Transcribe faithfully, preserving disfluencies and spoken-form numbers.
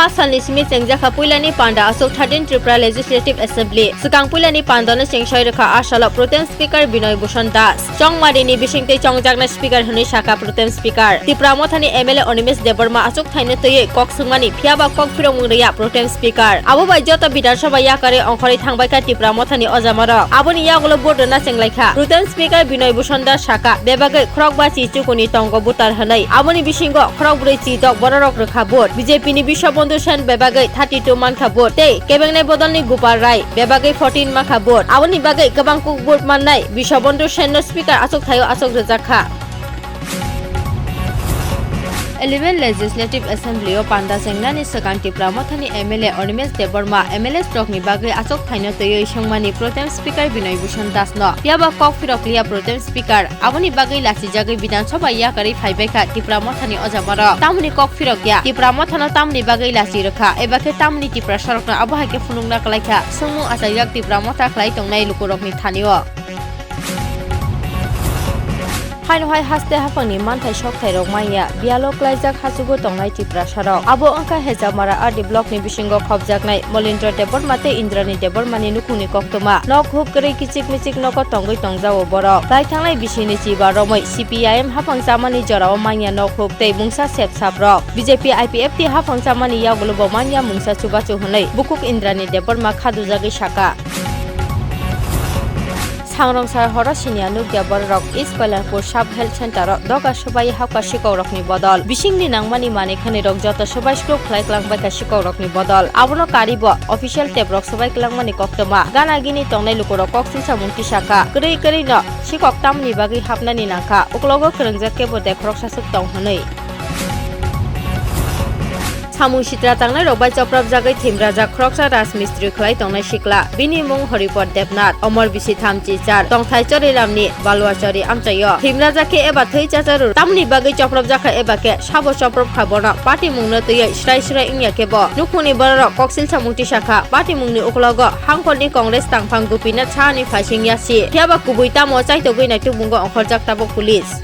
A salni simi chengjakha puilani panda aswk thirteen Tripura Legislative Assembly. Swkang puilani pandano chengsoi rwkha a salo Pro Tem Speaker Binoy Bhushan Das. Chongmarini bisingtwi chongjaknai Speaker hwnwi sakha Pro Tem Speaker. Tipra Mothani M L A Animesh Debbarma achuk thaino twiwi kok swngmani, phiyaba kok phirokmung rwya Pro Tem Speaker. Abo bai joto Bidhan Sabha yakarwi ongkhorwi thangbaikha Tipra Mothani ojamarok. Aboni yagulo vote rwna chenglaikha. Pro Tem Speaker Binoy Bhushan Das sakha, bebagwi khorokba chi chukuni tongo voter hwnwi. Aboni bisingo khorokbrwi chi dok bororok rwkha vote. B J P ni Biswabandhu Sen bebagwi thirty two mankha vote tei kebengnai bodolni Gopal Rai bebagwi fourteen mankha vote. Aboni bagwi kwbang kuk vote mannai Biswabandhu Senno Speaker achuk thaio achuk rwjakha. Eleven Legislative Assembly o panda chengnani swkang Tipra Mothani M L A Animesh Debbarma M L A rokni bagwi achuk thaino twiwi swngmani Pro Tem Speaker Binoy Bhushan Das no. Phiyaba kok phirok liya Pro Tem Speaker. Aboni bagwi lachijagwi Bidhan Sabha yakarwi phaibaikha Tipra Mothani ojamarok. Tamoni kok phirok ya? Tipra Mothano tamoni bagwi lachi rwkha? Eba khe tamoni Tiprasarokno abo hai khe phunukna kwlaikha? Swngmung achaijak Tipra Motha khlai tongnai lukurokni thanio. Haino hai haste haphangni manthai sokthairok manya, biyalo klaijak hachugo tongnai Tiprasarok. Abo wngkha Hejamara R D blockni bisingo khopjaknai Molindra Debbarma tei Indrani Debbarmani nukhungni koktwma. Nok huk kwrwi kichik michik nogo tongwi tongjao borok. Lai thangnai bisingni chiba romwi C P I M haphang chamani jorao manya nok huk tei mungsa sep saprok. B J P I P F T haphang chamani yagulo bo manya mungsa chubachu hwnwi bukhuk Indrani Debbarma khadujagwi sakha. Sangrong sar horo siniya nukya bororok East Pailanpur Sub Health Center o doga swbai hapkha sikokrokni bodol. Bisingni nangmani manwi khani rok joto swbai skluk khlai klangbaikha sikokrokni bodol. Abono karibo official tep rok swbai klangmani koktwma. Gana gini tongnai lukurok koksil samung tisakha. Kwrwi kwrwi no sikok tamni bagwi hapnani nangkha. Uklogo kwrwngjak kebo de khoroksa swk tong hwnwi. Samung sitra tangnai rok bai choprapjagwi thimrajak khoroksa rajmistri khlai tongnai sikla. Bini mung Horipod Debnath, omor bisi thamchi char, tongthai Chorilamni Baluachari amchaio. Thimrajak khe eba thwi chacharo tamni bagwi choprapjakha eba khe sabo choprapkha bono patimungno twiwi srai srai wngya khe bo. Nukhungni bororok koksil samung tisakha patimungni uklogo hangkhorni Congress tangphang Gopinath Sahani phaising yasi. Phiyaba kubui tamo chaitogwi naitubungo ongkhorjak tabuk police.